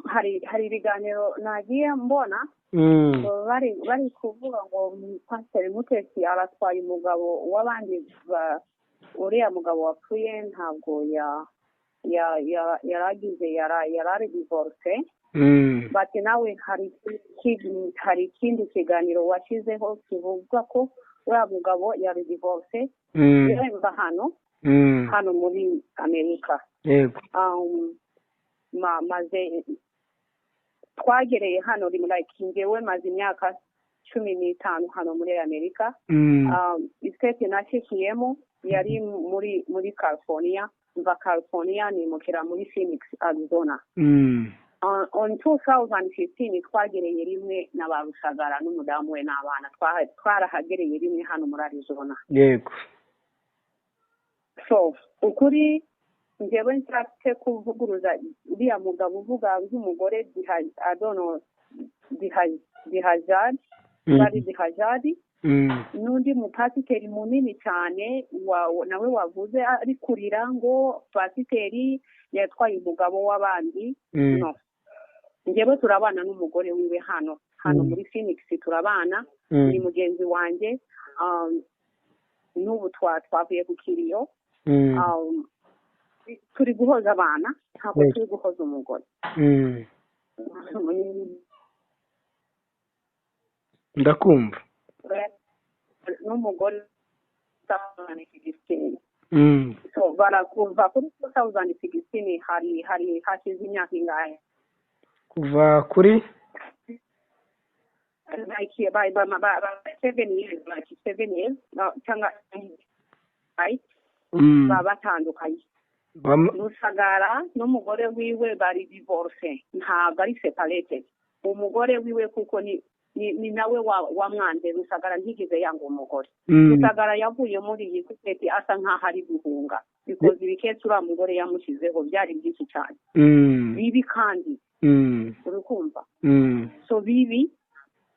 Hari ibiganiro nagiye mbona bari kuvuga ngo Pasiteri Mutesi aratwaye umugabo w'abandi. Uriya mugabo wapfuye ntabwo yaragize, yarari divorce. Bati nawe hari ikindi kiganiro washyizeho kivuga ko uriya mugabo yari divorce. Mba hano muri Amerika. Maze twagereye hano, like, njyewe maze imyaka 15 hano muri Amerika. State nashikiyemo yari muri California. Mva California nimukira muri Phoenix, Arizona. On 2015 twagereye rimwe na ba Rusagara n'umudamu we n'abana. Twarahagereye rimwe hano muri Arizona. So ukuri, njyewe nshatse kuvuguruza uriya mugabo uvuga nk'umugore adono Dihajadi, bari Dihajadi n'undi mupasiteri munini cyane nawe wavuze ari kurira ngo pasiteri yatwaye umugabo w'abandi. No, njyewe turabana n'umugore wiwe hano muri Phoenix, turabana. Ni mugenzi wanjye. N'ubu twavuye ku kiriyo. Turi guhoza abana, ntabwo turi guhoza umugore. Ndakumva. N'umugore 2016. So barakuva kuri 2016, hari hashize imyaka ingahe? Kuva kuri Like by 7 years, like 7 years, no, cyangwa, right? Baba batandukanye. Rusagara n'umugore wiwe bari divorce, ntabwo ari separated. Umugore wiwe kuko ni nawe wamwanze. Rusagara ntigeze yanga umugore. Rusagara yavuye muri iyi sosiyete asa nkaho ari guhunga because ibikesi uriya mugore yamushyizeho byari byinshi cyane, bibi kandi. Uri kumva? So bibi.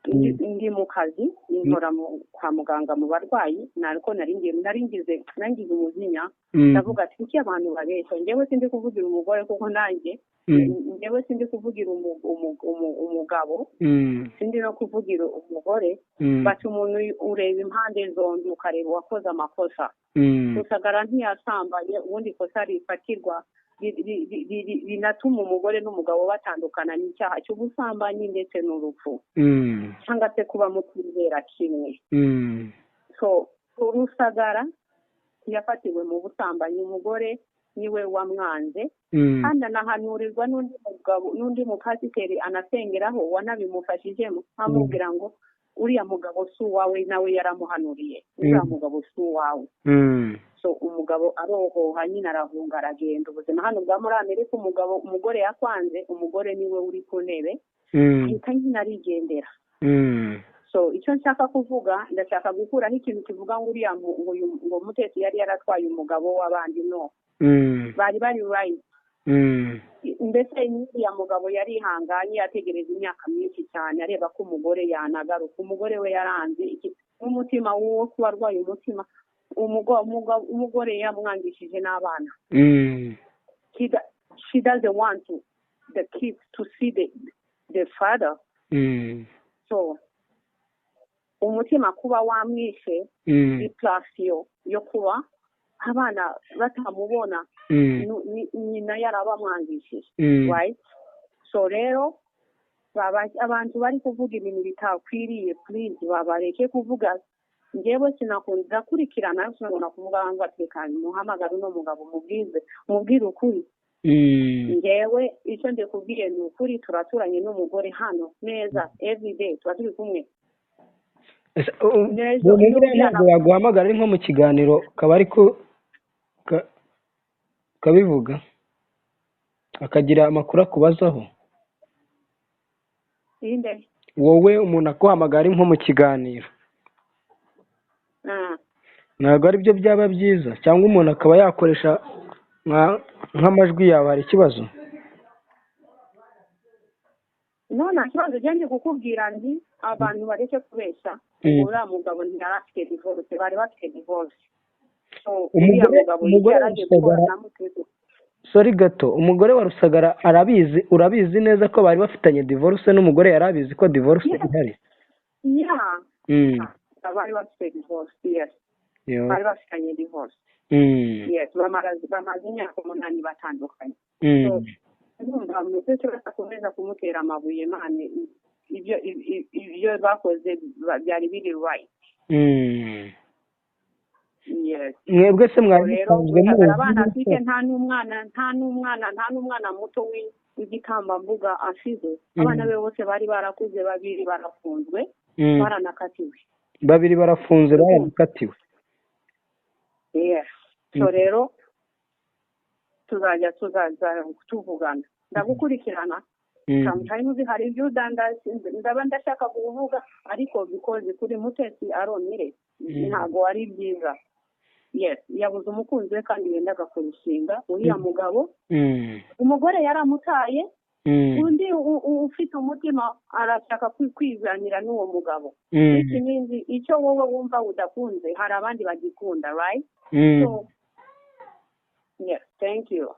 Ndi mu kazi, nkora kwa muganga mu barwayi, nariko nari ngize umujinya. Ndavuga ati: "Kuki abantu babeshya?" Njyewe sindi kuvugira umugore, kuko nanjye njyewe sindi kuvugira umugabo, sindi no kuvugira umugore. Bati umuntu ureba impande zombi, ukareba uwakoze amakosa. Rusagara ntiyasambanye. Ubundi ikosa rifatirwa rinatuma umugore n'umugabo batandukana ni icyaha cy'ubusambanyi ndetse n'urupfu, cyangwa se kuba mutizera kimwe. So Rusagara yafatiwe mu busambanyi, umugore niwe wamwanze. Kandi anahanurirwa n'undi mugabo, n'undi mupasiteri anasengeraho wanabimufashijemo, amubwira ngo uriya mugabo si uwawe. Nawe yaramuhanuriye, uriya mugabo si uwawe. So umugabo arohoha nyine, arahunga, aragenda. Ubuzima hano bwa muri Amerika, umugabo, umugore yakwanze, umugore niwe uri ku ntebe. Ahita nyine arigendera. So icyo nshaka kuvuga, ndashaka gukuraho ikintu kivuga ngo uriya ngo Mutesi yari yaratwaye umugabo w'abandi. No, bari right. Mbese uriya mugabo yarihanganye, ategereza imyaka myinshi cyane, areba ko umugore yanagaruka. Umugore we yaranze n'umutima wo kuba arwaye umutima. Umugore yamwangishije n'abana. She doesn't want the kids to see the father. So umutima kuba wamwishe, depression yo kuba abana batamubona, nyina yarabamwangishije, right? So rero abantu bari kuvuga ibintu bitakwiriye, please babareke kuvuga. Njyewe sinakunda ndakurikirana, ariko sinakunda kuvuga ngo reka muhamagare uno mugabo, mubwire ukuri. Njyewe icyo ndikubwiye ni ukuri, turaturanye n'umugore hano neza, everyday tuba turi kumwe. Ese, N'ejo uwo mugore n'uriya ntabwo yaguhamagara ari nko mu kiganiro, akaba ari ko kabivuga, akagira amakuru akubazaho? Inde? Wowe, umuntu akuhamagara ari nko mu kiganiro, ntabwo ari byo byaba byiza? Cyangwa umuntu akaba yakoresha nk'amajwi yawe, hari ikibazo? No, nta kibazo. Njye ndi kukubwira nti abantu bareke kubeshya. Uriya mugabo ntiyari afite divorce, bari bafite divorce. So uriya Umugore mugabo umugore yari agiye gukora Rusagara na Mutesi. Sorry gato, umugore wa Rusagara arabizi? Urabizi neza ko bari bafitanye divorce, n'umugore yari abizi ko divorce Yes. ihari? Yeah. Bari bafite divorce, yes. Bari bafitanye divorce. Yes, bamaze imyaka 8 batandukanye. So, urumva Mutesi batakomeza kumutera amabuye, man. Ibyo bakoze byari biri right. Yes. Mwebwe se mwari Rero musanzwe Rusagara muzi abana afite, yuko nta n'umwana muto w'igitambambuga asize. Abana be bose bari barakuze, babiri barafunzwe, baranakatiwe. Babiri barafunze, baranakatiwe. Yes. So rero tuzajya tuzaza tuvugana, ndagukurikirana. Sometimes hari ibyo ndaba ndashaka kuvuga, ariko because kuri Mutesi aronire, ntabwo ari byiza. Yes, yabuze umukunzi we kandi yendaga kurushinga uriya mugabo. Umugore yaramutaye. Undi ufite umutima arashaka kwizanira n'uwo mugabo. Which means icyo wowe wumva udakunze, hari abandi bagikunda, right? So yes, thank you.